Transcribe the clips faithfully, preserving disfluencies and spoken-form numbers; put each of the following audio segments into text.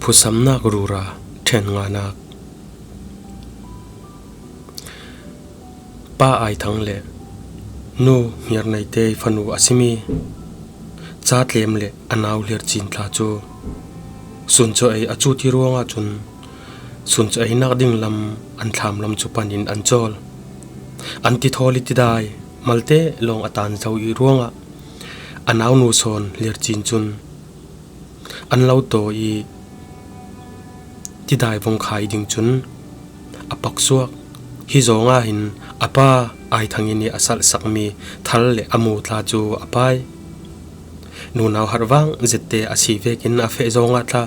Phusamnak rura ṭhen nganak. Pa Ai Thang le Nu Hniar Neitei fanu a simi Ca Tlem le a nau Hlir Cin tla cu sun cu ei a cu ti ruangah cun sun cu einak ding lam an thlam lam cu panin an cawl. An ti thawl i tidai malte lawng a tan zo i ruangah a nau nu sawn Hlir Cin cun an lo taw i tidai vung khai ding cun a paksuak. Hi zawngah hin a pa Ai Thang in i a salhsakmi thal le a mu tla cu a pai. Nunau harh vang zette a si vekin a feh zawngah tla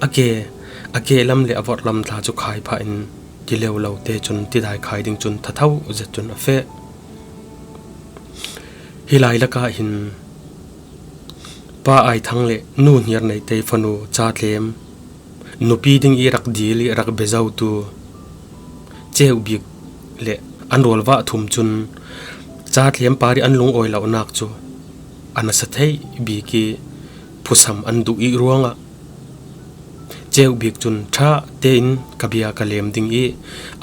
a ke, a ke lam le a vorh lam tla cu khai phah in ti lio lo te cun tidai khai ding cun thatho zet cun a feh. Hi lai lakah hin Pa Ai Thang le Nu Hniar Neitei fanu Ca Tlem nupi ding i rak dil i rak bezotu Ceu Bik le an rualvah thum cun Ca Tlem par i an lungawi lonak cu a nasa thei bik i phusam an duh i ruangah Ceu Bik cun ṭha tein ka bia ka lem ding i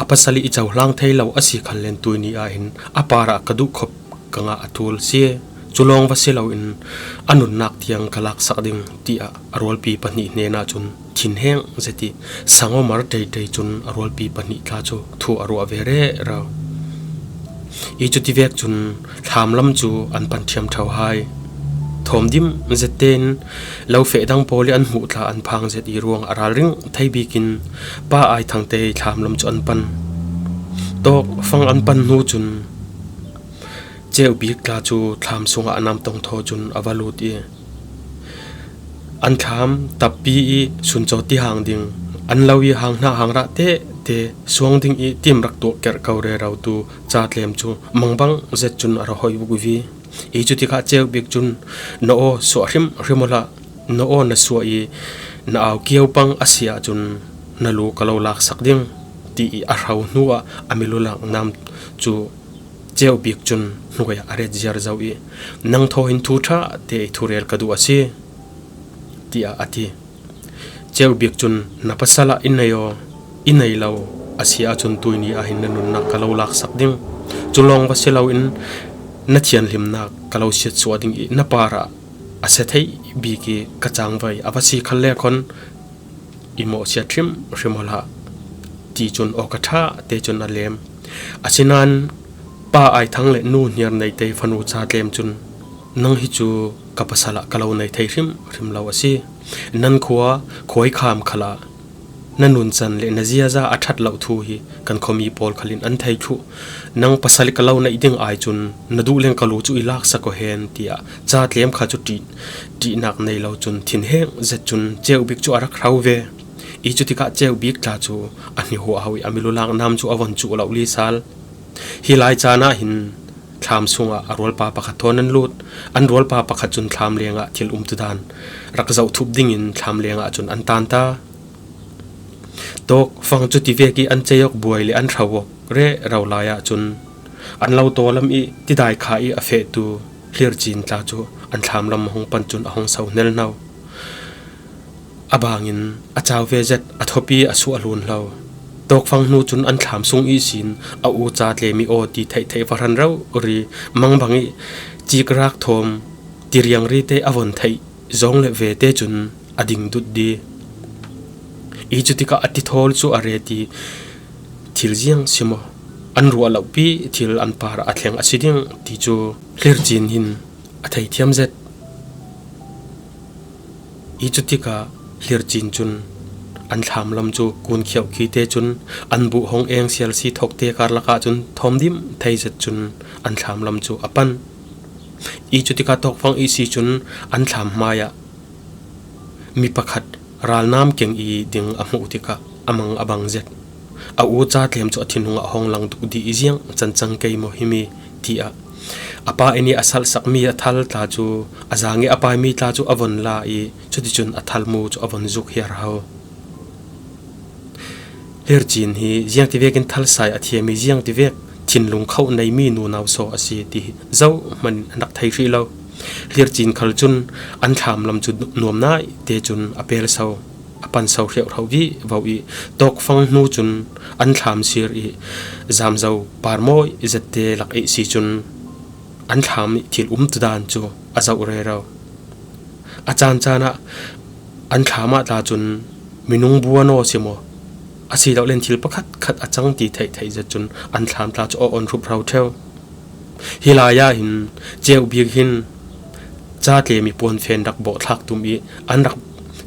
a pasal i cohlang thei lo a si khan len tuini ah hin a parah ka duh khop ka ngah a ṭul si. Cu lawng va si loin a nunnak tiang ka laksak ding, tiah a rualpi pahnih hnenah cun thinheng zet i sangomar ṭeiṭei cun a rualpi pahnih tla cu thu a ruah ve rero. I cutivek cun thlamlam cu an pan ṭhiamṭho hai. Thawm dim zet tein lo feh dang pawl i an hmuh tla an phang zet i ruang a ralring thei bikin Pa Ai Thangte thlamlam cu an pan. Tawk fang an pan hnu cun Ceu Bik tla cu thlam sungah a namtong thaw cun a va lut i an thlam tappi i suncaw ti hang ding an lo i hang hna hang rah tehte suang ding i tim rak tuah kerh ko rero tu Ca Tlem cu mangbang zet cun a ra hoih vuk vi. I cutikah Ceu Bik cun, "Na aw suah hrim hrim awla, na aw na suah i na au kio pang a si ahcun na lu ka lo laksak ding," ti i a hro hnuah a milu lak nam cu Ceu Bik cun hnuai ah a ret ziar zo i, "Nang thaw hin thu ṭha te i thurel ka duh a si," tiah a ti. Ceu Bik cun, "Na pasal ah i nei aw, i nei lo a si ahcun tuini ah hin na nunnak ka lo laksak ding. Cu lawng va si loin na thianhlimnak ka lo siatsuah ding i na parah a si thei bik i ka cangvai a va si khalle khon i mawhsiat hrim hrim aw hlah," ti cun awka ṭha te cun a lem. Asinain Pa Ai Thang le Nu Hniar Neitei fanu Ca Tlem cun, "Nang hi cu ka pasal ah ka lo nei thei hrim hrim lo a si. Nan khua khuaikham khalah na nuncan le na ziaza a ṭhat loh thu hi kan khuami pawl khal in an thei thluh. Nang pasal i ka lo neih ding ai cun na duh leng ka lu cu i laksak aw hen," tiah Ca Tlem kha cu ṭih, ṭihnak nei lo cun thinheng zet cun Ceu Bik cu a rak hro ve. I cutikah Ceu Bik tla cu a hnihuahho i a milu lak nam cu a von cuh lo lisal. Hi lai caan ah hin thlam sungah a rualpa pakhat thawn an lut. An rualpa pakhat cun thlam lengah thil umtudan rak zoh thup dingin thlam lengah cun an tan ta. Tawk fang cu tivek i an cei awk buai le an hro awk rero lai ahcun an lo taw lam i tidai kha i a fehtu Hlir Cin tla cu an thlam lam hong pan cun a hong so hnel hno. A bangin a cau ve zet, a thawpi a suah a hlun hlo. Tawk fang hnu cun an thlam sung ihsin a u Ca Tlem i aw ti theih theih va hran rori, mangbang i cikrak thawm ti riangri te a von theih zong le ve te cun a ding dut di. I cutikah a ti thawl cu a ret i, "Thil ziang si maw? An ruah lopi thil an par ah a thleng a si ding," ti cu Hlir Cin hin a thei thiam zet. I cutikah Hlir Cin cun an thlam lam cu kun khiauh khi te cun an buh hong eng sial si thawk te karlak ah cun thawm dim thei zet cun an thlam lam cu a pan. I cutikah tawk fang ihsi cun an thlam hmai ah mi pakhat ralnam keng i ding a hmuh tikah a mang a bang zet. A u Ca Tlem cu a thinlung ah hong lang tuk dih i ziang can cang kei maw himi, tiah a pa in i a salhsakmi a thal tla cu a zang i a paimi tla cu a von la i cuticun a thal mu cu a von zuk hiar ho. Hlir Cin hi ziangtivek in thal sai a thiam i ziangtivek thinlung khoh neimi nunau saw a si ti hi zohhmanh in a rak thei hrih lo. Hlir Cin khal cun an thlam lam cu nuam nai te cun a pel so. a panso hriauhrau vivo i tawkfang hnu cun an thlam sir i zamzo par mawi zette lak ihsi cun an thlam i thil umtu dan cu a zoh rero. A caan caan ah an thlam ah tla cun minung bu a naw si maw? Asilole thil pakhat khat a cang ti theih theih zet cun an thlam tla cu a on hrup hro ṭheu. Hi lai ah hin Ceu Bik hin ca tlem i puanfen rak bawhthlak tum i an rak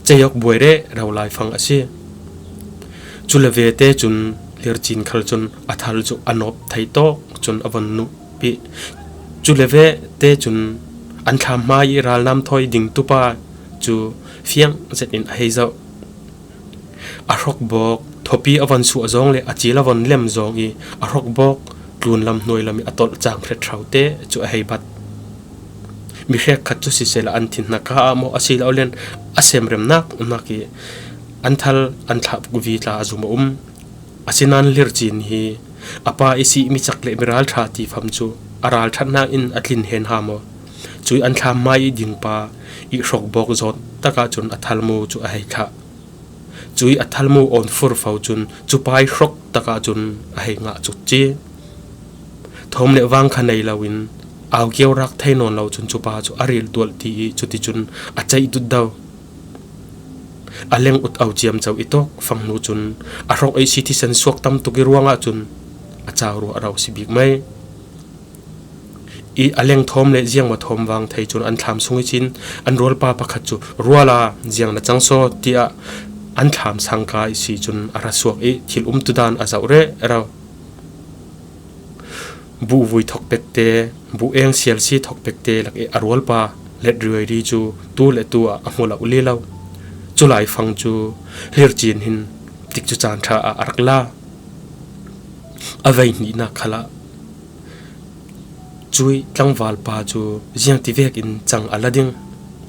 cei awk buai rero lai fang a si. Cu le ve te cun Hlircin khal cun a thal cu a nawp thei tawk cun a von nup i cu le ve te cun an thlam hmai i ralnam thawi ding tupa cu fiang zet in a hei zoh. A hrawkbawk thawpi a von suah zawng le a cil a von lem zawng i a hrawkbawk tlunlam hnuailam i a tolh cang hret hro te cu a hei bat. Mi hrekkhat cu sisehla an thin hna ka ah maw asilole a semrem nak nak i an thal an thlah vi tla a zum a um. Asinain Hlircin hi a pa i si mi cak le mi ralṭha ti fam cu a ralṭhatnak in a tlin hen ha maw? Cui an thlam hmai i ding pa i hrawkbawk zawt takah cun a thalmu cu a hei thlah. Cui a thalmu awn fur fo cun cu pa i hrawk takah cun a hei ngah cukci. Thawm le vang kha nei loin au kio rak thei nawn lo cun cu pa cu a ril tualh ti i cuticun a ceih dutdo. A leng ut au ciamco i tawk fang hnu cun a hrawk ihsi thisen suak tam tuk i ruangah cun a cau ruah ro si bik mai. I a leng thawm le ziangmaw thawm vang thei cun an thlam sung ihsin an rualpa pakhat cu ruala ziang na cang saw tiah an thlam sangka ihsi cun a ra suak i thil umtu dan a zoh rero. Buh vui thok pekte, buh eng sialsi thok pekte lak i a rualpa let riuairi cu tu le tu ah a hmu lo li lo. Cu lai fang cu Hlircin hin tikcu caan ṭha ah a rak la. A vei hnihnak khalah cui tlangval pa cu ziangtivek in cang a la ding,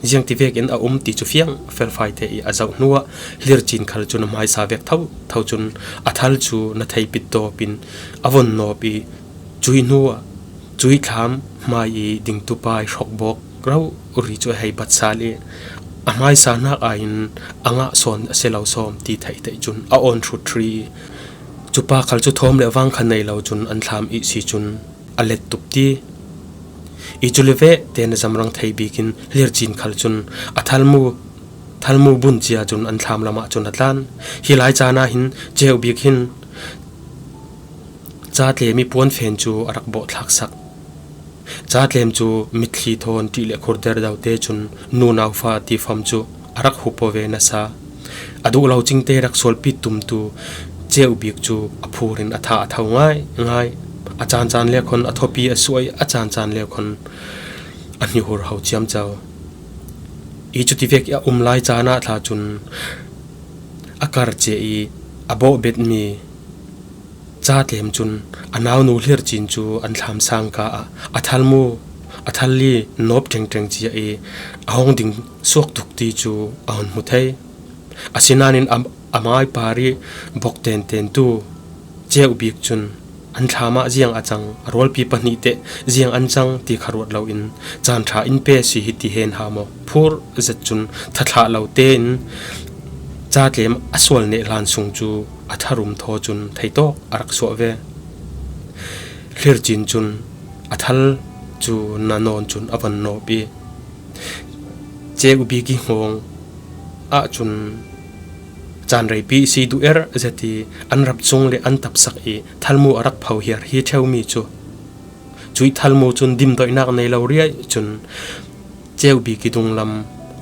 ziangtivek in a um ti cu fiang felfai te i a zoh hnuah Hlircin khal cun a hmaisa vek tho tho cun a thal cu na thei pit tawp in a von nawp i cui hnuah cui thlam hmai i dingtupa i hrawkbawk rori cu a hei bat sal i a hmaisa hnak aiin a ngah sawn a si lo sawm ti theih theih cun a awn hrut ṭhi. Cu pa khal cu thawm le vang kha nei lo cun an thlam ihsi cun a let tuk ti. I cu le ve te na zamrang thei bik in Hlircin khal cun a thalmu, thalmu bun cia cun an thlam lamah cun a tlan. Hi lai caan ah hin Ceu Bik hin ca tlem i puanfen cu a rak bawhthlak sak. Ca tlem cu mitthli thawn ṭih le khurder dote cun nunau fa ti fam cu a rak hup aw ve nasa. A duh lo cingte rak sualpi tumtu Ceu Bik cu a phur in a tha a tho ngai ngai. A caan caan le khon a thawpi a suah i a caan caan le khon a hnihur ho ciamco. I cutivek i a um lai caan ah tla cun a kar cia i a bawh betmi ca tlem cun a naunu Hlircin cu an thlam sangka ah a thalmu, a thal li nawp ṭengṭeng cia i a hong ding suak tuk ti cu a hun hmu thei. Asinain a, a mai par i bok tenten tu Ceu Bik cun an thlam ah ziang a cang, a rualpi pahnih teh ziang an cang ti kha ruat loin caan ṭha in pe si hi ti hen ha maw phur zet cun thathlah lo tein ca tlem a sual neh hlan sung cu a tharum thaw cun theitawk a rak suah ve. Hlircin cun a thal cu na nawn cun a van nawp i Ceu Bik i hngawng ah cun caan reipi i si duh er zet i an rap cung le an tapsak i thalmu a rak pho hiar hi ṭheumi cu cuih thalmu cun dimdoihnak nei lo riai cun Ceu Bik i dunglam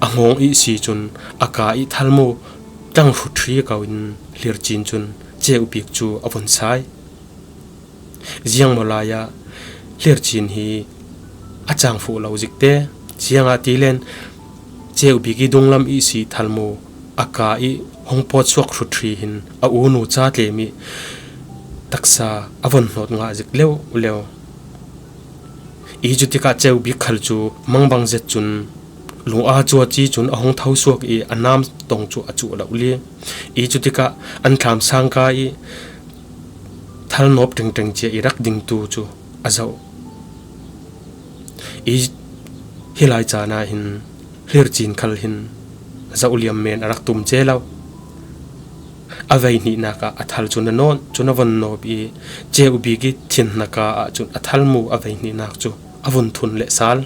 a hngawng ihsi cun a ka i thalmu tlang hrut ṭhi ko in Hlircin cun Ceu Bik cu a vun sai. Ziangmaw lai ah Hlircin hi a cang fuh lo zik te, ziangahtile Ceu Bik i dunglam ihsi thalmu a ka i hong pawt suak hrut ṭhi hin a unu ca tlem i taksa a von hnawt ngah zik leu leu. I cutikah Ceu Bik khal cu mangbang zet cun lung aa cuaci cun a hong tho suak i a nam tong cu a cuh lo li. I cutikah an thlam sangka i thal nawp ṭengṭeng cia i rak dingtu cu a zoh. I hi lai caan ah hin Hlircin khal hin zoh liam men a rak tum ce lo. a vei hnihnak ah a thal cun a nawn, cun a von nawp i Ceu Bik i thin hnaka ah cun a thal mu a vei hnihnak cu a vun thun leh sal.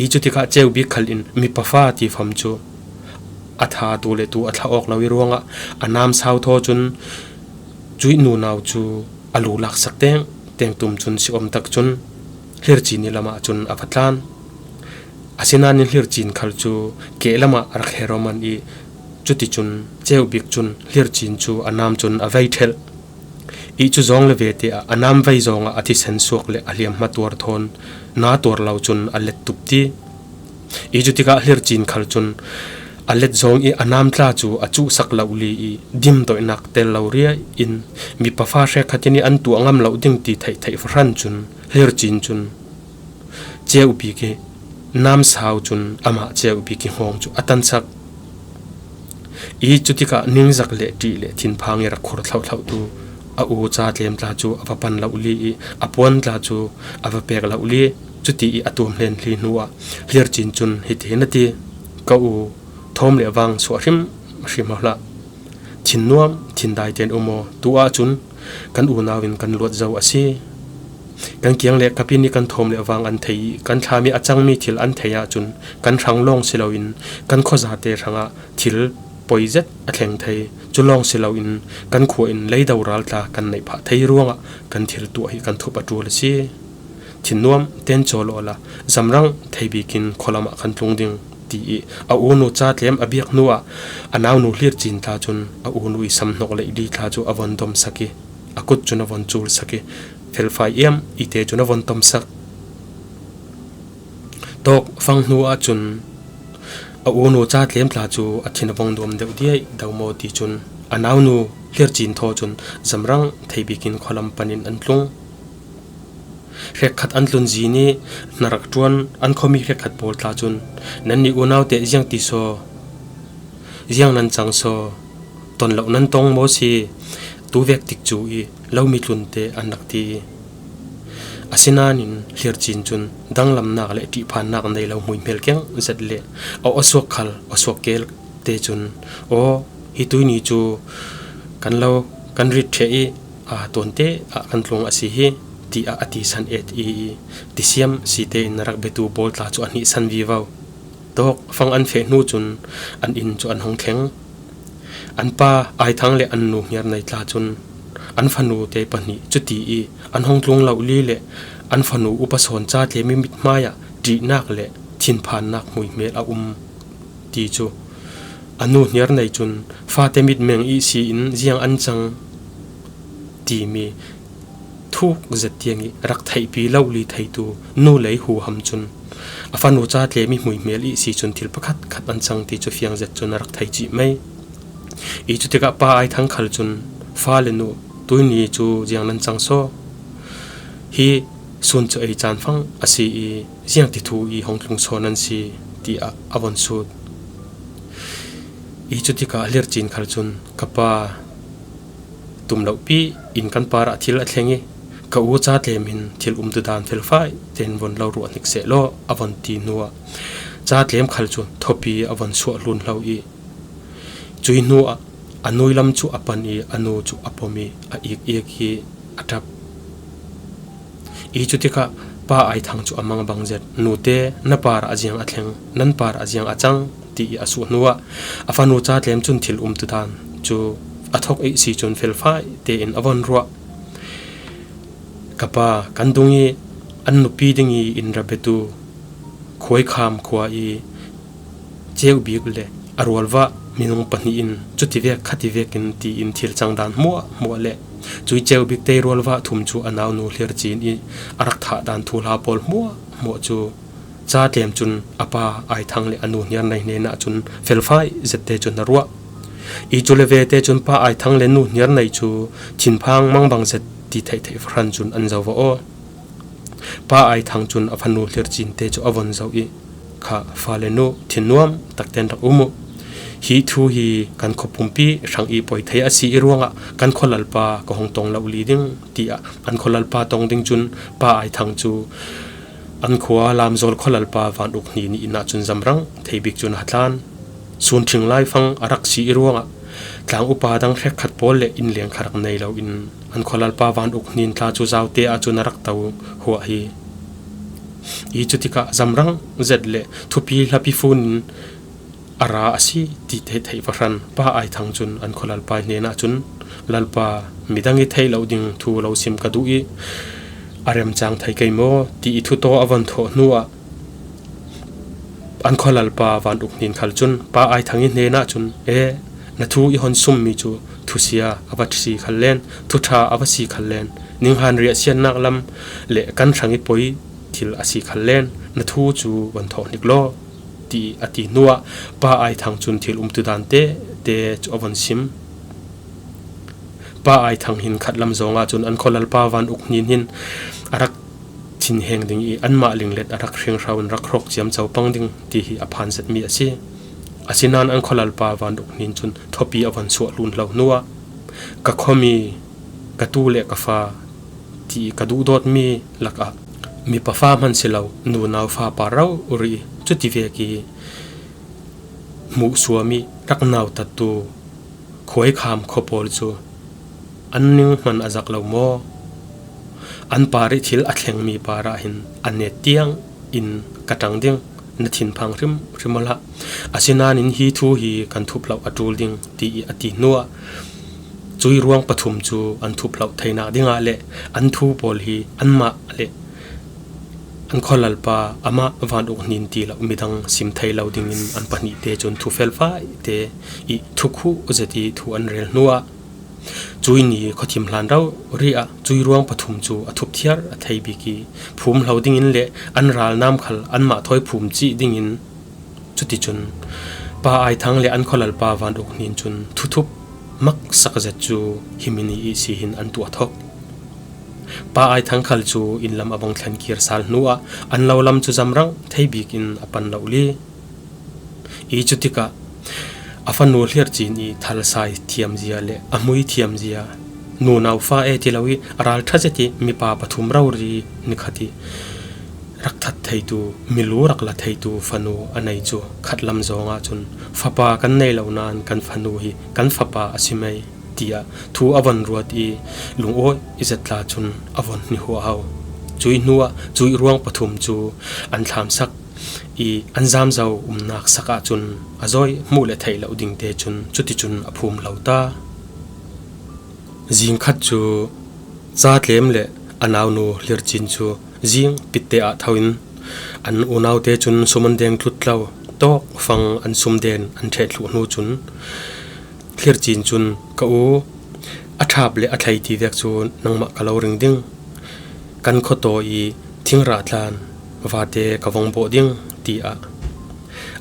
I cutikah Ceu Bik khal in mipa fa ti fam cu a tha tu le tu a thlah awk lo i ruangah a nam sau thaw cun cuih nunau cu a lu laksak teng teng tum cun si om tak cun Hlircin i lamah cun a va tlan. Asinain Hlircin khal cu keh lamah rak her awman i cuticun Ceu Bik cun Hlircin cu a nam cun a vei ṭhelh. I cu zawng le vete ah a nam vei zawngah a thisen suak le a hliamhma tuar thawn na tuar lo cun a let tup ti. I cutikah Hlircin khal cun a let zawng i a nam tla cu a cuhsak lo li i dim doihnak tel lo riai in mipa fa hrekkhat in i an tuah ngam lo ding ti theih theih hran cun Hlircin cun Ceu Bik i nam sau cun amah Ceu Bik i hngawng cu a tansak. I cutikah ningzak le ṭih le thinphang i rak khur thlohthlohtu a u ca tlem tla cu a va pan lo li i a puan tla cu a va pek lo li. Cuti i a tuam hlen hli hnuah Hlircin cun hiti hin a ti, "Ka u, thawm le vang suah hrim hrim hlah. Thin nuam, thin dai tein um aw. Tu ahcun kan unau in kan luat zo a si. Kan kiang le ka pin i kan thawm le vang an thei i kan thlam i a cangmi thil an thei ahcun kan hrang lawng si loin kan khuazate hrangah thil poi zet a thleng thei. Cu lawng si loin kan khua in leido ral tla kan neih phah thei ruangah kan thil tuah hi kan thup a ṭul a si. Thin nuam tein cawl awla zamrang thei bikin khualam ah kan tlung ding," ti i a unu ca tlem a biak hnuah a naunu Hlircin tla cun a unu i samhnawk leili tla cu a von domsak i a kut cun a von culsak i felfai iam i te cun a von tomsak. Tawk fang hnu ahcun a unu ca tlem tla cu a thin a vong duam deuh diai deuh maw ti cun a naunu Hlircin thaw cun zamrang thei bikin khualam panin an tlung. Hrekkhat an tlun zin i hnarak ṭuan an khuami hrekkhat pawl tla cun, "Nannih unaute ziang ti saw, ziang nan cang saw, ton lo nan tong maw si, tu vek tik cu i lo mi tlunte," an rak ti i, asinain Hlircin cun danglamnak le ṭihphannak nei lo hmuihmel keng zet le a awsuak khal awsuak kel te cun, "Aw, hi tuini cu kan lo kan rit ṭheh i, aa, tuante ah kan tlung a si hi," tiah a tisan et i, tisiam si tein a rak biatu pawl tla cu a hnihsan vivo. Tawk fang an feh hnu cun an inn cu an hung thleng. An pa Ai Thang le an nu Hniar Nei tla cun an fanu te pahnih cuti i an hung tlung lo li le an fanu upa sawn ca tlem i mithmai ah ṭihnak le thinphannak hmuihmel a um ti cu a nu Hniar Nei cun, "Fate mitmeng ihsi in ziang an cang," timi thuk zet tiang i rak theihpi lo li theitu nu lei huham cun a fanu ca tlem i hmuihmel ihsi cun thil pakhat khat an cang ti cu fiang zet cun a rak thei cih mai. I cutikah pa Ai Thang khal cun, "Fale nu, tuini cu ziang nan cang saw? Hi sun cu ei caan fang a si i, ziang ti thu i hong tlung saw nan si?" tiah a von sut. I cutikah Hlircin khal cun, "Ka pa, tum lo pi in kan parah thil a thleng i, ka u ca tlem in thil umtu dan felfai tein von lo ruah hnik sehlaw," a von ti hnuah ca tlem khal cu thawpi a von suah hlun hlo i, cuih hnuah a nui lam cu a pan i a nu cu a pom i a ik ik i a ṭap. I cutikah pa Ai Thang cu a mangbang zet, "Nute, na parah ziang a thleng, nan parah ziang a cang?" ti i a suh hnuah a fanu ca tlem cun thil umtu dan cu a thok ihsi cun felfai tein a von ruah. "Ka pa, kan dung i an nupi ding i in ra biatu Khuaikham khua i Ceu Bik le a rualvah minung pahnih in cuti vek khati vek in ti in thil cangdan hmuahhmuah le cui Ceu Bik tei rualvah thum cu a naunu Hlircin i a rak thah dan thuhla pawl hmuahhmuah cu ca tlem cun a pa Ai Thang le a nu Hniar Nei hnenah cun felfai zette cun a ruah. I cu le vete cun pa Ai Thang le nu Hniar Nei cu thinphang mangbang zet ti theihtheih hran cun an zo va aw. Pa Ai Thang cun a fanu Hlircin te cu a von zoh i, 'Kha fale nu, thinnuam takten rak um uh. Hi thu hi kan khua pumpi hrang i poi thei a si i ruangah kan khualalpa ka hung tong lo li ding,' tiah an khualalpa tong ding cun pa Ai Thang cu an khua Lamzawl khualalpa Van Uk Hni nih inn ah cun zamrang thei bik cun a tlan. Sun ṭhing laifang a rak si i ruangah Tlang upa dang hrekkhat pawl le inn leng kha rak nei lo in an khualalpa Van Uk Hnin tla cu zaute ahcun a rak to huah hi. I cutikah zamrang zet le thupi hlapi fun in a ra a si ti theih theih va hran Pa Ai Thang cun an khualalpa hnen ahcun, "Lalpa, midang i theih lo ding thu lo sim ka duh i a remcang thei kei maw?" ti i thuto a von thawh hnuah an khualalpa Van Uk Hnin khal cun Pa Ai Thang i hnen ahcun, "E, na thu i hon summi cu thusia a va si khal len, thuṭha a va si khal len, ninghan riahsiannak lam le kan hrang i poi thil a si khal len, na thu cu von thawh hnik law," ti a ti hnuah Pa Ai Thang cun thil umtudan te te cu a von sim. Pa Ai Thang hin khatlam zong ahcun an khualalpa Van Uk Hnin hin a rak thinheng ding i anmah linglet a rak hringhro in rak hrawk ciamco pang ding ti hi a phan zetmi a si. Asinain an khualalpa Van Uk Hnin cun thupi a von suah hlun hlo hnuah, "Ka khuami, ka tu le ka fa ti ka duhdawtmi lakah mipa fa hman si lo, nunau fapa rori i cutivek i hmuhsuam i rak nautattu khuaikham khua pawl cu an ning hman a zak lo maw? An par i thil a thlengmi par ah hin a net tiang in ka ṭang ding, na thinphang hrimhrim awla. Asinain hi thu hi kan thup loh a ṭul ding," ti i a ti hnuah, cui ruang pathum cu an thup loh theinak dingah le an thu pawl hi anmah le an khualalpa amah Van Uk Hnin ti lo midang sim thei lo dingin an pahnih te cun thu felfai te i thukhuh zet i thu an rel hnuah, cui ni khuathim hlan rori ah cui ruang pathum cu a thup thiar a thei bik i phum hlo dingin le an ralnam khal anmah thawi phum cih dingin, cuticun Pa Ai Thang le an khualalpa Van Uk Hnin cun thuthup maksak zet cu himi ni ihsi hin an tuah thok. Pa Ai Thang khal cu inn lam a vong thlen kir sal hnuah an lo lam cu zamrang thei bik in a pan lo li. I cutikah a fanu Hlir Cin i thal sai thiamzia le a hmui thiamzia, nunau fa e ti lo i a ralṭha zet i mipa pathum rori nikhat i rak that theitu, milu rak la theitu fanu a nei cu khatlam zong ahcun, "Fapa kan nei lo nain kan fanu hi kan fapa a si mei," tiah thu a von ruat i lungawi i zet tla cun a von hnihuahho. Cui hnuah cui ruang pathum cu an thlamsak i an zamzo umnak sak ahcun a zawi hmuh le theih lo dingte cun cuticun a phum lo ta. Zingkhat cu Ca Tlem le a naunu Hlir Cin cu zing pitte ah tho in an unaute cun sum an deng tlut lo. Tawkfang an sum den an ṭheh thluh hnu cun Hlir Cin cun, "Ka u, a ṭhap le a thlei ti vek cu nangmah ka lo ring ding. Kan khuataw i thingrah tlan vate ka vong bawh ding," tiah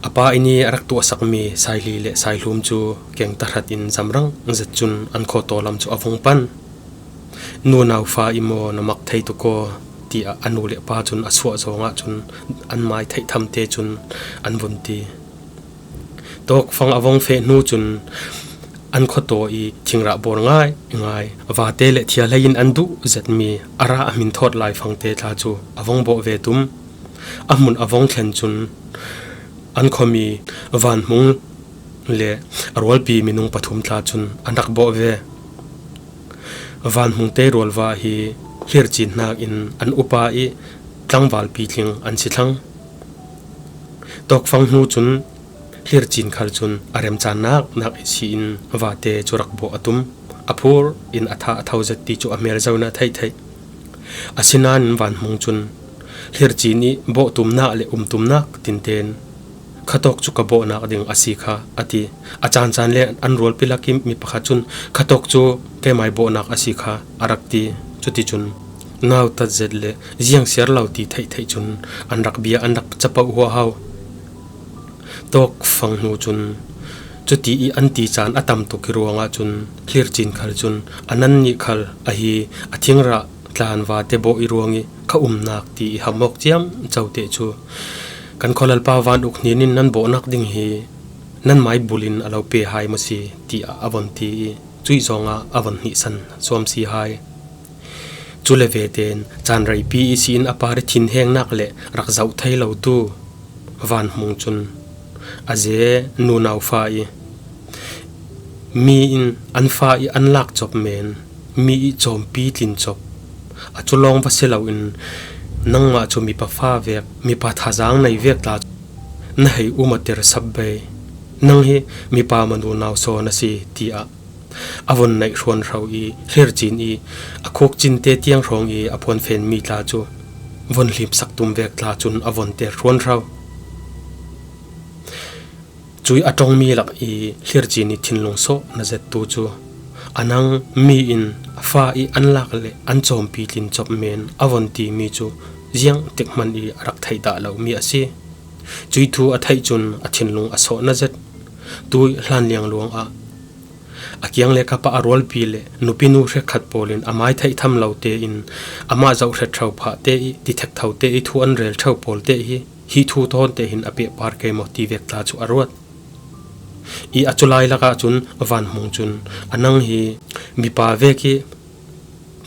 a pa i ni a rak tuahsakmi Saihli le Saihlum cu keng tahrat in zamrang zet cun an khuataw lam cu a vung pan. "Nunau fa i maw na mak thei tuk aw?" tiah a nu le pa cun a suah zong ahcun an mai theih tham te cun an vun ti. Tawkfang a vong feh hnu cun an khuataw i thingrah bawr ngaingai, vate le thiahlei in an duh zetmi a rah a hmin thawt lai fangte tla cu a vong bawh ve tum. A hmun a vong thlen cun an khuami Van Hmung le a rualpi minung pathum tla cun an rak bawh ve. Van Hmung te rualva hi Hlir Cin hnakin an upa i tlangval pitling an si thlang. Tawkfang hnu cun Hlir Cin khal cun a remcannak nak ihsi in vate cu rak bawh a tum. A phur in a tha a tho zet ti cu a hmel zo in a theih theih. Asinain Van Hmung cun Hlir Cin i bawhtumnak le umtumnak tinten, "Khatawk cu ka bawhnak ding a si kha," a ti. A caancaan le an rualpi lak i mi pakhat cun, "Khatawk cu keimai bawhnak a si kha," a rak ti. Cuticun nautat zet le ziangsiar lo ti theih theih cun an rak bia an rak capoh huahau. Tawkfang hnu cun cuti i an ti caan a tam tuk i ruangah cun Hlir Cin khal cun, "A nan nih khal ahi a thingrah tlan vate bawh i ruang i ka umnak ti i hamawk ciamco te cu kan khualalpa Van Uk Hnin in nan bawhnak ding hi nan mai bul in a lo pe hai maw si?" tiah a von ti i cuih zongah a von hnihsan suam si hai. Cule veten caan reipi ihsi in a par i thinhengnak le rak zoh thei lotu Van Hmung cun a ze nunau fa i Mi in an fa i an lak cop men, mi i cawmpi tlin cop, a cu lawng va si loin nangmah cu mipa fa vek, mipa thazang nei vek tla na hei um a ter sap bei. Nang hi mipa manu nau saw na si, tiah a von naih hruan hro i Hlircin i a khuk cinte tiang hrawng i a puan fen mi tla cu von hlimsak tum vek tla cun a von ter hruan hro. Cui a ṭongmi lak i Hlircin i thinlung sawh na zettu cu a nang mi in fa i an lak le an cawmpi tlin cop men a von timi cu ziang tik hman i a rak theih dah lomi a si. Cui thu a theih cun a thinlung a sawh na zet. Tui hlanliang luang ah a kiang le kapa a rualpi le nupinu hrekkhat pawl in a mai theih tham lo tein amah zoh hret ṭheu phah te i ti thek tho te i thu an rel ṭheu pawl te hi hi thu tawn te hin a pehpar kei maw ti vek tla cu a ruat. I a cu lai lakah cun Van Hmung cun a nang hi mipa vek i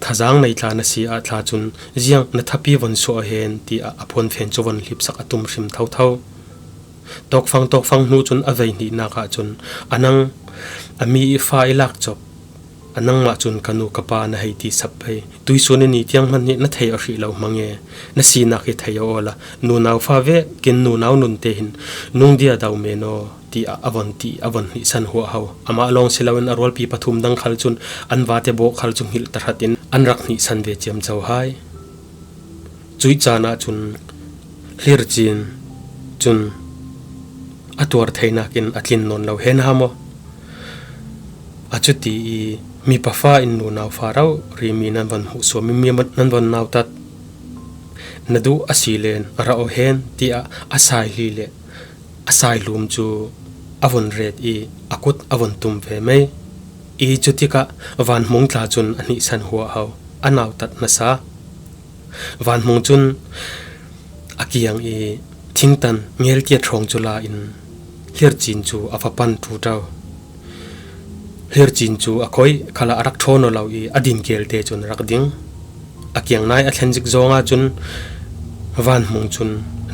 thazang nei tla na si ah tla cun ziang na thapi von suah hen tiah a phuan fen cu von hlipsak a tum hrim thotho. Tawkfang tawkfang hnu cun a vei hnihnak ah cun a nang a mi i fa i lak cop. A nangmah cun ka nu ka pa na hei ti sap pei. Tuisun in i tiang hman hi na thei a hrih lo hmang e. Na sinak hi thei a awla nunau fa ve kin nunau nun te hin nung dia do men aw tiah a von ti a von hnihsan huah ho. Amah lawng si loin a rualpi pathum dang khal cun an vate bawh khal cu hngilh tahratin an rak hnihsan ve ciamco hai. Cuih caan ahcun Hlircin cun a tuar theinak in a tlin nawn lo hen ha maw? A cuti i mipa fa in nunau fa rori mi nan von hmuh suam i mi nan von nautat na duh a si len a ra aw hen tiah a sai hli le a sai hlum cu a von ret i a kut a von tum ve mei. I cutikah Van Hmung tla cun a hnihsan huah ho a nautat nasa. Van Hmung cun a kiang i thingtan ngeltiat hrawng cu la in Hlircin cu a va pan ṭuṭau. Hlircin cu a koi khalah a rak ṭhawn aw lo i a din kelte cun a rak ding. A kiang nai a thlen zik zong ahcun Van Hmung cun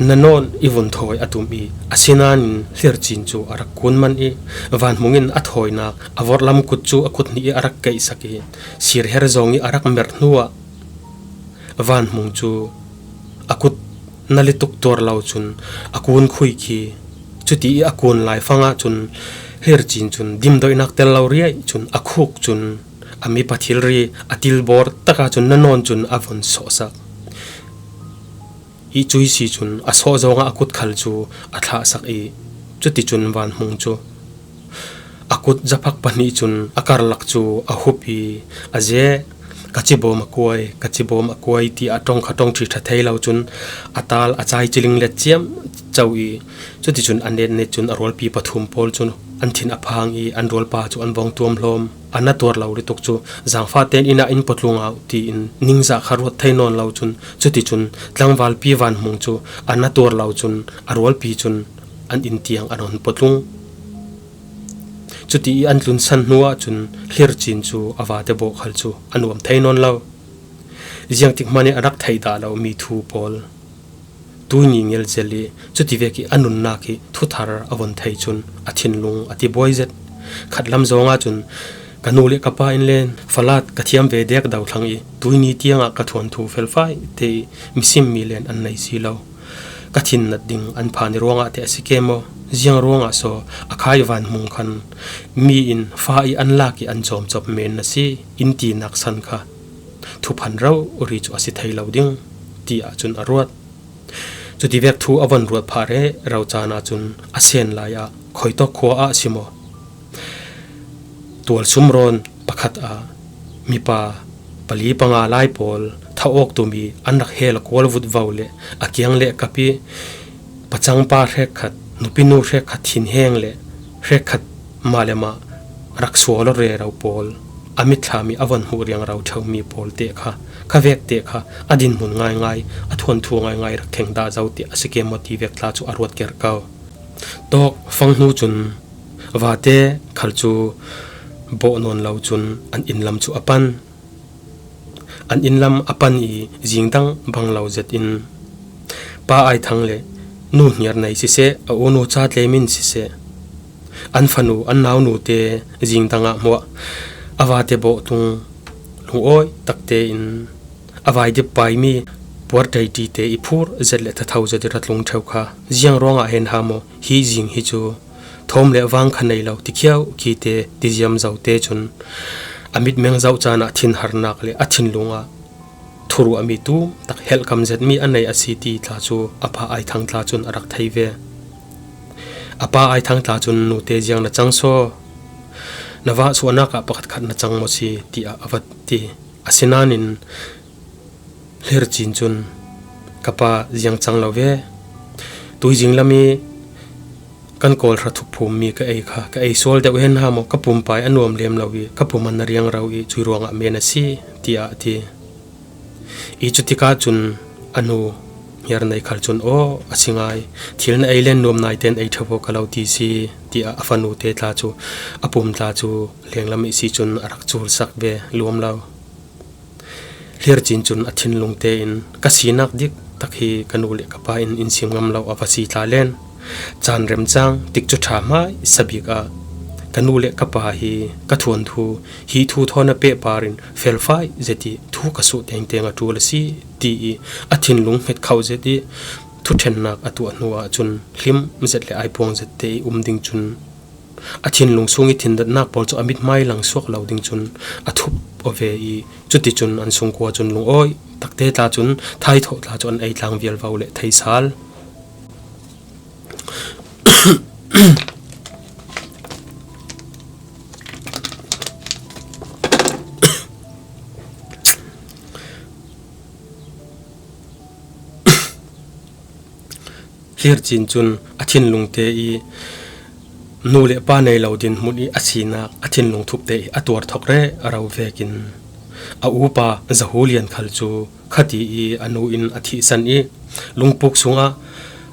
na nawn i vun thawi a tum i a sinanin Hlircin cu a rak kun man i Van Hmung in a thawinak a vorhlam kut cu a kut hnih i a rak keihsak i sirher zong i a rak merh hnuah Van Hmung cu a kut na lituk tuar lo cun a kun khui khi cuti i a kun lai fangah cun Hlircin cun dimdoihnak tel lo riai cun a khuk cun a mipa thilri a tilbawr takah cun na nawn cun a von sawhsak. I cuisi cun a sawh zongah a kut khal cu a thlahsak i cuticun Van Hmung cu a kut zaphak pahnih cun a karlak cu a hup i a zeh, ka cibawm a kuai, ka cibawm a kuai tiah ṭongkha ṭongṭhi ṭha thei lo cun a tal a cai ciling let ciam co i cuticun a netnet cun a rualpi pathum pawl cun an thin a phang i an rualpa cu an vong tuam hlawm. A na tuar lo lutuk cu zangfah tein inn ah in pawtlung au tiin ningzah kha ruat thei nawn lo cun cuticun tlangvalpi Van Hmung cu a na tuar lo cun a rualpi cun an inn tiang an hun pawtlung. Cuti i an tlunsan hnu ahcun Hlircin cu a vate bawh khal cu a nuam thei nawn lo. Ziangtik hmanh i a rak theih dah lo mi thu pawl tuini ngelzel i cuti vek i a nunnak hi thuthar a von thei cun a thinlung a ti buai zet. Khatlam zong ahcun ka nu le ka pa in len falat ka thiam ve dek do thlang i tuini tiangah ka thuanthu felfai te i misim mi len an nei si lo. Ka thinnat ding an phan i ruangah te a si ke maw? Ziang ruangah saw a khai Van Hmung khan mi in fa i an lak i an cawmcawp men na si in tinak san kha thuphan rori cu a si thei lo ding tiah cun a ruat. Cuti vek thu a von ruat phah rero caan ahcun a sen lai ah Khoitawk khua ah si maw? Tual sumrawn pakhat ah mipa pali panga lai pawl thah awk tumi an rak hel a kual vutvo le a kiang le a kap i pacangpa hrekkhat, nupinu hrekkhat thinheng le hrekkhat mah le mah rak sual aw rero pawl a mitthlam i a von hmuh riangro ṭheumi pawl te kha kha vek te kha a dinhmun ngaingai a thuanthu ngaingai rak kheng dah zo tiah a si ke maw ti vek tla cu a ruat ker ko. Tawk fang hnu cun vate khal cu bawh nawn lo cun an inn lam cu a pan. An inn lam a pan i zingdang bang lo zet in Pa Ai Thang le Nu Hniar Nei siseh, a unu Ca Tlem in siseh, An fanu, an naunute zingdangah hmuah a vate bawh tung lungawi takte in a vaidip pai mi puar taitite i phur zet le thatho zet i ra tlung ṭheu kha ziang ruangah hen ha maw? Hi zing hi cu thawm le vang kha nei lo tikhiau kite tiziam zote cun a mitmeng zoh caan ah thinharnak le a thinlung ah thuruahmi tum tak helhkam zetmi a nei a si ti tla cu a pa Aithang tla cun a rak thei ve. A pa Aithang tla cun, "Nute ziang na cang saw? Na vah suahnak ah pakhatkhat na cang maw si?" tiah a va ti. Asinain Hlircin cun, "Ka pa ziang cang lo ve. Tuizing lam i kan kawl hra thuk phummi ka ei kha ka ei sual deuh hen ha maw? Ka pumpai a nuam lem lo i ka pum an a riang ro i cui ruangah men a si," tiah a ti. I cutikah cun a nu Hiarnei khal cun, "Aw, a si ngai, thil na ei len nuam naite an ei ṭheu ka lo ti si," tiah a fanute tla cu a pum tla cu lenglam i si cun a rak culsak ve luam lo. Hlircin cun a thinlung tein, "Ka sinak dik tak hi ka nu le ka pa in in sim ngam lo a va si tla len. Caan remcang tikcu ṭha hmaisa bik ah ka nu le ka pa hi ka thuanthu hi thu thawn a pehpar in felfai zet i thu ka suh tengteng a ṭul a si," ti i a thinlung hnget khauh zet i thuṭhennak a tuah hnu ahcun hlim zet le aipuang zet te i um ding cun a thinlung sung i thindatnak pawl cu a mithmai lang suak lo ding cun a thup aw ve i cuticun an sungkua cun lungawi takte tla cun thaithawh tla cu an ei tlang vialvo le thei sal. Hlircin cun a thinlung te i nu le pa nei lo dinhmun i a sinak a thinlung thup te i a tuar thawk rero vekin a upa Zahu Lian khal cu khati i a nu in a thihsan i lungpuk sungah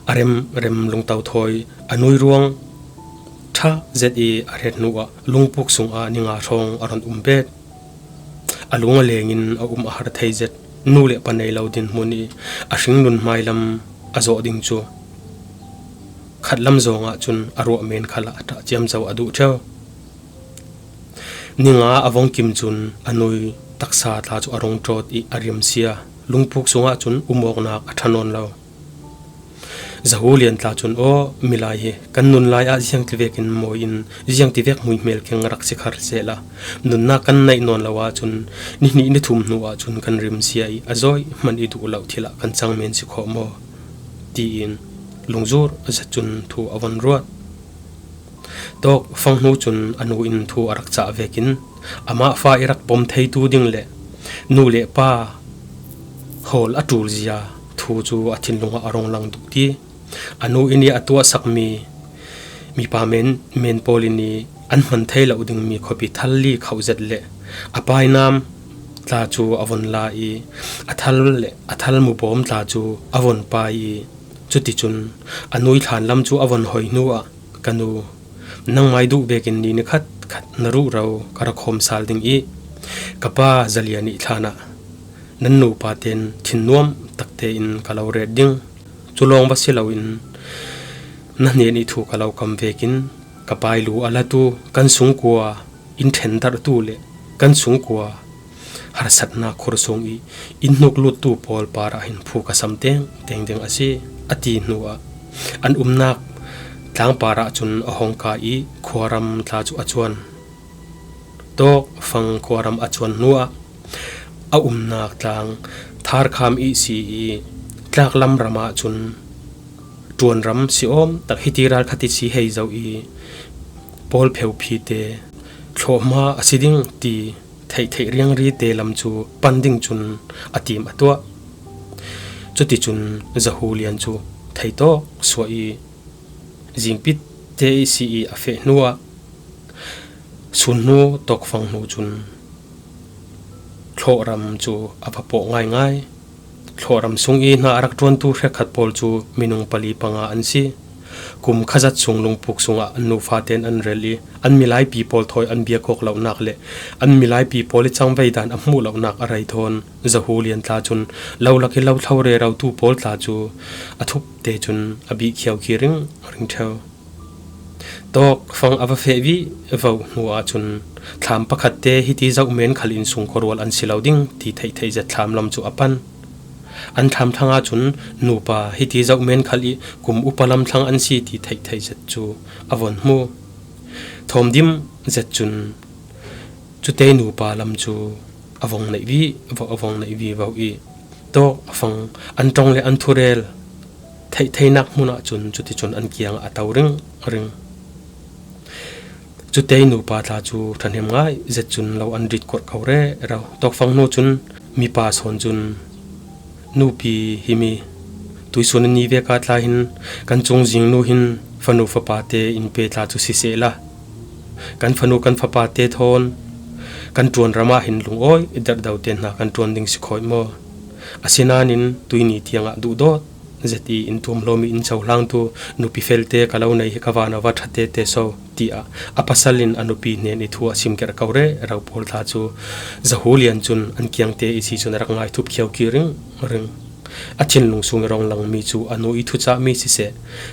a remrem lungto thawi a nui ruang ṭha zet i a ret hnu ah lungpuk sungah ni nga hrawng a ron um bet. A lung a leng in a um a har thei zet. Nu le pa nei lo dinhmun i a hringnun hmailam a zawh ding cu khatlam zawng ahcun a ruah men khal ah a ṭah ciamco a duh ṭheu. Ni nga a vong kim cun a nui taksa tla cu a rung ṭawt i a rimsia. Lungpuk sungah cun um awknak a ṭha nawn lo. Zahu Lian tla cun, "Aw, milai hi kan nun lai ah ziangtivekin mawi in ziangtivek hmuihmel keng rak si khar sehla, nunnak kan neih nawn lo ahcun ni hnih ni thum hnu ahcun kan rimsia i a zawi hman i duh lo thil ah kan cang men si khawh maw?" tiin lungzur zet cun thu a von ruat. Tawk fang hnu cun a nu in thu a rak cah vekin amah fa i rak pom theitu ding le nu le pa hawl a ṭul zia thu cu a thinlung ah a rung lang duh ti. A nu in i a tuahsakmi mipa men, men pawl in i an hman thei lo dingmi khuapi thal li khauh zet le a painam tla cu a von la i a thal le a thal mubawm tla cu a von pai i cuticun a nui thlan lam cu a von hoi hnu ah, "Ka nu, nangmai duh vekin ni nikhat khat na ruh ro ka ra khawm sal ding i ka pa Zalia nih thlan ah nan nupa ten thinnuam takte in ka lo ret ding. Cu lawng va si loin na hnen i thu ka lo kam vekin ka pai lu a latu kan sungkua in ṭhendarhtu le kan sungkua harsatnak khursung i in hnuk luttu pawl parah hin phu ka sam tengteng ding a si," a ti hnu ah an umnak tlangpar ah cun a hong kai i khuaram tla cu a cuan. Tawk fang khuaram a cuan hnu ah a umnak tlang Tharkham ihsi i tlaklam ram ah cun ṭuanram si awm tak hiti ralkhat i si hei zo i pawl pheuphite thlawhma a si ding ti theihtheih riangri te lam cu pan ding cun a tim a tuah. Cuticun Zahu Lian cu theitawk suah i zingpit te ihsi i a feh hnu ah sun hnu tawkfang hnu cun thlawhram cu a va pawh ngaingai. Thlawhram sung i hna a rak ṭuantu hrekkhat pawl cu minung pali panga an si. Kum khazat sung lungpuk sungah an nufa tein an rel i an milaipi pawl thawi an biak awk lonak le an milaipi pawl i cangvei dan a hmuh lonak a rei thawn Zahu Lian tla cun lo lak i lo thlo rerotu pawl tla cu a thup te cun a bihkhiau khi ringring ṭheu. Tawkfang a va feh vivo hnu ahcun thlam pakhatte hiti zoh men khal in sungkhuarual an si lo ding ti theihtheih zet thlam lam cu a pan. An thlam thlang ahcun nupa hiti zoh men khal i kum upa lam thlang an si ti theihtheih zet cu a von hmu. Thawm dim zet cun cutei nupa lam cu a vong neih vivo, a vong neih vivo i tawkfang an ṭong le an thurel theihtheihnak hmun ahcun cuticun an kiangah a to ringring. Cutei nupa tla cu ṭhahnem ngai zet cun lo an rit kuarh ko rero. Tawkfang hnu cun mipa sawn cun, "Nupi, himi tuisun ni veka tla hin kan cungzing nu hin fanu fapate in pe tla cu sisehla, kan fanu kan fapate thawn kan ṭuan ram ah hin lungawi derhdo te hna kan ṭuan ding si khawh maw? Asinain tuini tiangah duhdawt zet i in tuamhlawm i in cohlangtu nupi felte ka lo nei hi ka van a va ṭha tete so," tiah a pasal in a nupi hnen i thu a simkerh ko rero pawl tla cu Zahulian cun an kiangte i si cun a rak ngaithup khiau ki ringring. A thinlung sung i rong langmi cu a nu i thucahmi siseh,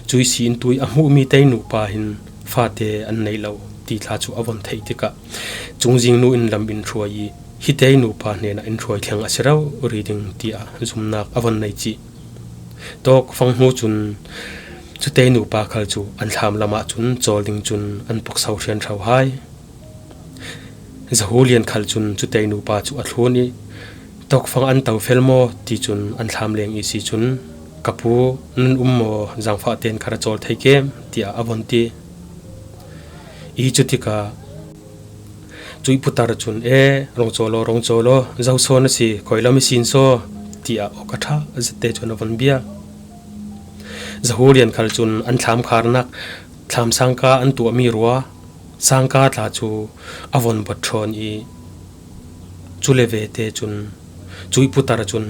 cuih si in tuih a hmuhmi tei nupa hin fate an neih lo ti tla cu a von theih tikah cungzing nu in lam in hruai i, "Hi tei nupa hnenah in hruai thleng a si rori ding," tiah zumnak a von nei cih. Tawkfang hnu cun cutei nupa khal cu an thlam lam ahcun cawl ding cun an pokso hrianhro hai. Zahulian khal cun cutei nupa cu a thlun i, "Tawkfang an to fel maw?" ti cun an thlam leng i si cun, "Ka pu, nan um maw? Zangfah tein ka ra cawl thei kem?" tiah a von ti. I cutikah cuih putar cun, "E, rong cawl aw, rong cawl aw, zo sawn a si, koi lam i sin saw," tiah awk a ṭha zette cun a von bia. Zahulian khal cun an thlamkharnak thlam sangka an tuahmi rua sangka tla cu a von bawt ṭhawn i, cu le vete cun cuih putar cun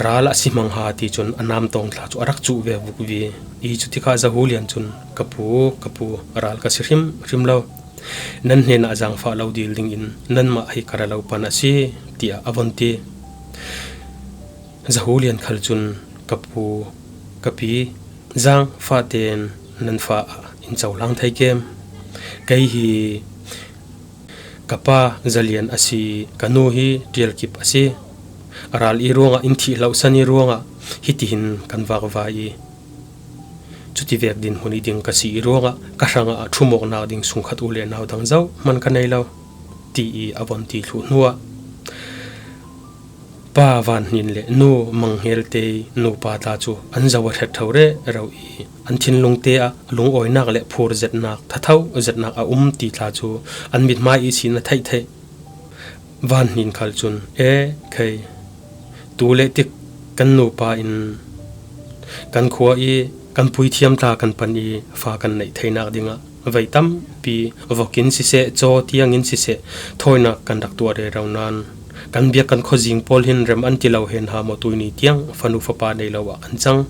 ral a si hmang ha ti cun a namtawng tla cu a rak cuh ve vukvi. I cutikah Zahulian cun, "Ka pu, ka pu, ral ka si hrimhrim lo. Nan hnenah zangfah lo dil dingin nanmah hi ka ra lo pan a si," tiah a von ti. Zahulian khal cun, "Ka pu, ka pi, zangfah tein nan fa ah in cohlang thei kem? Kei hi ka pa Zalian a si, ka nu hi Ṭialkip a si. Ral i ruangah, in thih hlohsan i ruangah hitihin kan vakvai i, cutivek dinhmun i ding ka si i ruangah ka hrangah ṭhumawknak ding sungkhat u le nau dang zoh hman ka nei lo," ti i a von ti thluh hnuah Pa Van Hnin le Nu Mang Hngelte nupa tla cu an zoh a ṭhek ṭho rero i an thinlungte ah lungawinak le phur zetnak, thatho zetnak a um ti tla cu an mithmai ihsin a theih theih. Van Hnin khal cun, "E, khei, tu le tik kan nupa in kan khua i kan puithiam tla kan pan i fa kan neih theinak dingah vei tampi vok in siseh, caw tiang in siseh, thawinak kan rak tuah rero nain kan biak kan khuazing pawl hin rem an ti lo hen ha maw, tuini tiang fanu fapa nei lo ah kan cang.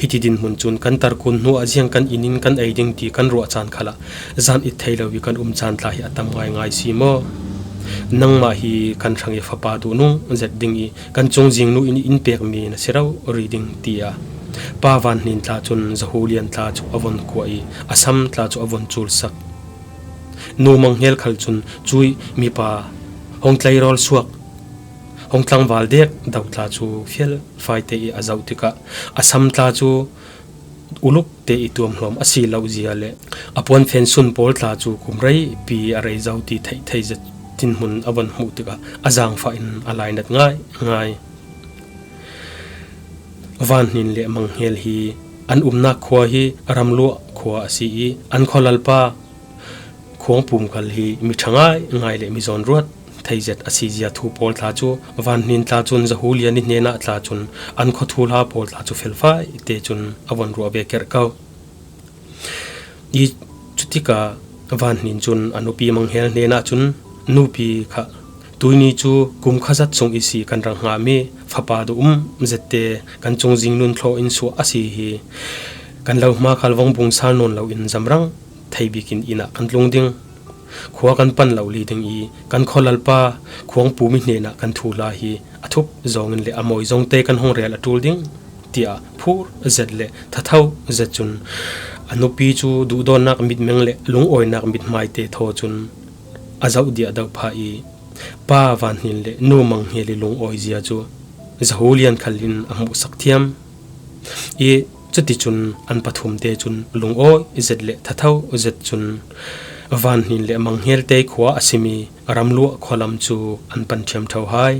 Hiti dinhmun cun kan tarkun hnu ah ziang kan inn in kan ei ding ti kan ruah caan khalah zan it thei lo i kan um caan tla hi a tam ngaingai si maw? Nangmah hi kan hrang i fapa duhnung zet ding i kan cungzing nu in in pekmi na si rori ding," tiah Pa Van Hnin tla cun Zahulian tla cu a von kuah i a sam tla cu a von culsak. Nu Mang Hnel khal cun cuih mipa hong tleirawl suak, hong tlangval dek do tla cu fial faite i a zoh tikah a sam tla cu uluk te i tuamhlawm a si lo zia le a puanfen sun pawl tla cu kum reipi a rei zo ti theihtheih zet dinhmun a von hmuh tikah a zaangfah in a lainat ngaingai. Van Hnin le Mang Hnel hi an umnak khua hi Ramluah khua a si i an khualalpa Khuangpum khal hi mi ṭha ngaingai le mi zawnruat thei zet a si zia thu pawl tla cu Van Hnin tla cun Zahulian i hnenah tla cun an khua thuhla pawl tla cu felfai te cun a von ruah ve kerh ko. I cutikah Van Hnin cun a nupi Mang Hnel hnenah cun, "Nupi kha, tuini cu kum kha zat sung i si kan rak hngahmi fapa duh um zette kan cungzing nun thlawh in suah a si hi. Kan lo hma khal vongbung sal nawn loin zamrang thei bikin inn ah kan tlung ding. Khua kan pan lo li ding i kan khualalpa Khuangpum i hnenah kan thuhla hi a thup zawngin le a mawi zong te kan hung rel a ṭul ding," tiah phur zet le thatho zet cun a nupi cu duhdawtnak mitmeng le lungawinak mithmaite thaw cun a zoh diah doh phah i, Pa Van Hnin le Nu Mang Hnial i lungawi zia cu zahu lian khal in a hmuhsak thiam i, cuticun an pathum te cun lungawi zet le thatho zet cun Van Hnin le Mang Hnial te khua a simi Ramluah khualam cu an pan ṭhiamṭho hai.